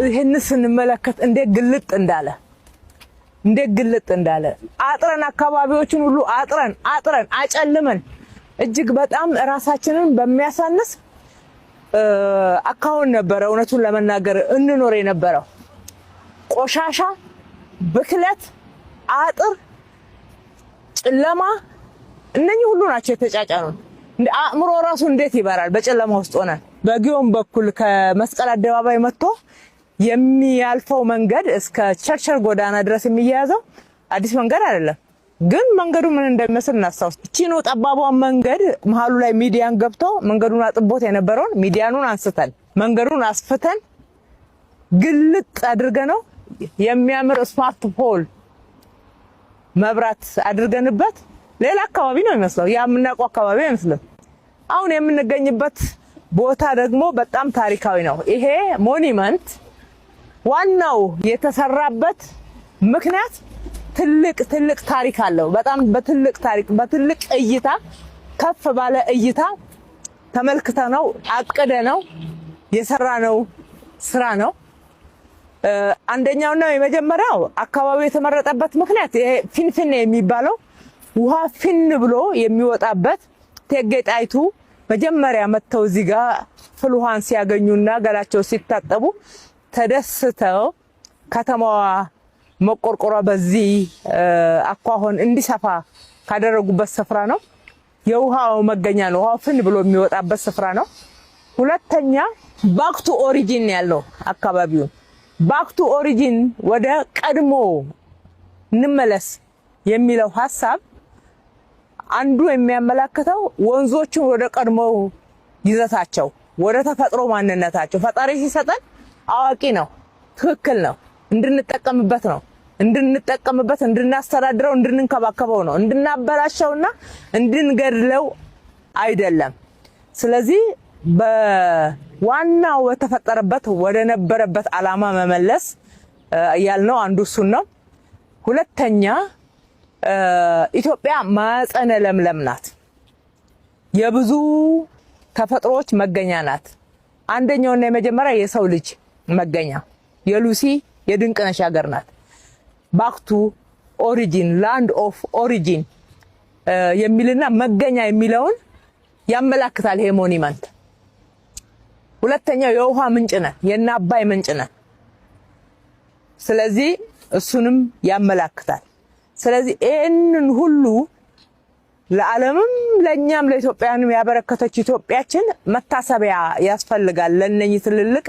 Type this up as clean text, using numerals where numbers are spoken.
ይህን ስንመለከት እንዴት ግልጥ እንዳለ፣ እንዴት ግልጥ እንዳለ፣ አጥረን አካባቢዎችን ሁሉ አጥረን አጥረን አጨልመን እጅግ በጣም ራሳችንን በሚያሳንስ አካሄድ ነበረ እውነቱን ለመናገር እንኖር የነበረው። ቆሻሻ፣ ብክለት፣ አጥር፣ ጨለማ እነኚህ ሁሉ ናቸው የተጫጫኑን። አእምሮ ራሱ እንዴት ይበራል በጨለማ ውስጥ ሆነን? በጊዮን በኩል ከመስቀል አደባባይ መጥቶ የሚያልፈው መንገድ እስከ ቸርቸር ጎዳና ድረስ የሚያያዘው አዲስ መንገድ አይደለም፣ ግን መንገዱ ምን እንደሚመስል እናስታውስ። እቺኑ ጠባቧን መንገድ መሀሉ ላይ median ገብቶ መንገዱን አጥቦት የነበረውን median ኑን አንስተን መንገዱን አስፍተን ግልጥ አድርገነው የሚያምር smart pole መብራት አድርገንበት ሌላ አካባቢ ነው የሚመስለው። ያ የምናውቀው አካባቢ አይመስልም። አሁን የምንገኝበት ቦታ ደግሞ በጣም ታሪካዊ ነው። ይሄ monument ዋናው የተሰራበት ምክንያት ትልቅ ትልቅ ታሪክ አለው። በጣም በትልቅ ታሪክ፣ በትልቅ እይታ፣ ከፍ ባለ እይታ ተመልክተነው አቅደነው የሰራነው ስራ ነው። አንደኛውና የመጀመሪያው አካባቢው የተመረጠበት ምክንያት ይሄ ፊንፊኔ የሚባለው ውሃ ፊን ብሎ የሚወጣበት፣ እቴጌ ጣይቱ መጀመሪያ መጥተው እዚህ ጋር ፍል ውሃን ሲያገኙና ገላቸው ሲታጠቡ ተደስተው ከተማዋ መቆርቆሯ በዚህ አኳኋን እንዲሰፋ ካደረጉበት ስፍራ ነው። የውሃው መገኛ ነው። ውሃው ፍን ብሎ የሚወጣበት ስፍራ ነው። ሁለተኛ back to origin ያለው አካባቢውን back to origin፣ ወደ ቀድሞ እንመለስ የሚለው ሀሳብ አንዱ የሚያመላክተው ወንዞችን ወደ ቀድሞ ይዘታቸው፣ ወደ ተፈጥሮ ማንነታቸው፣ ፈጣሪ ሲሰጠን አዋቂ ነው፣ ትክክል ነው፣ እንድንጠቀምበት ነው፣ እንድንጠቀምበት፣ እንድናስተዳድረው፣ እንድንንከባከበው ነው፣ እንድናበላሸውና እንድንገድለው አይደለም። ስለዚህ በዋናው በተፈጠረበት ወደ ነበረበት ዓላማ መመለስ ያልነው አንዱ እሱን ነው። ሁለተኛ ኢትዮጵያ ማዕፀነ ለምለም ናት። የብዙ ተፈጥሮዎች መገኛ ናት። አንደኛውና የመጀመሪያ የሰው ልጅ መገኛ፣ የሉሲ የድንቅነሽ ሀገር ናት። Back to origin፣ land of origin የሚልና መገኛ የሚለውን ያመላክታል ይሄ monument። ሁለተኛው የውሃ ምንጭ ነን፣ የእነ አባይ ምንጭ ነን። ስለዚህ እሱንም ያመላክታል። ስለዚህ ይህንን ሁሉ ለዓለምም ለእኛም ለኢትዮጵያንም ያበረከተች ኢትዮጵያችን መታሰቢያ ያስፈልጋል። ለእነኚህ ትልልቅ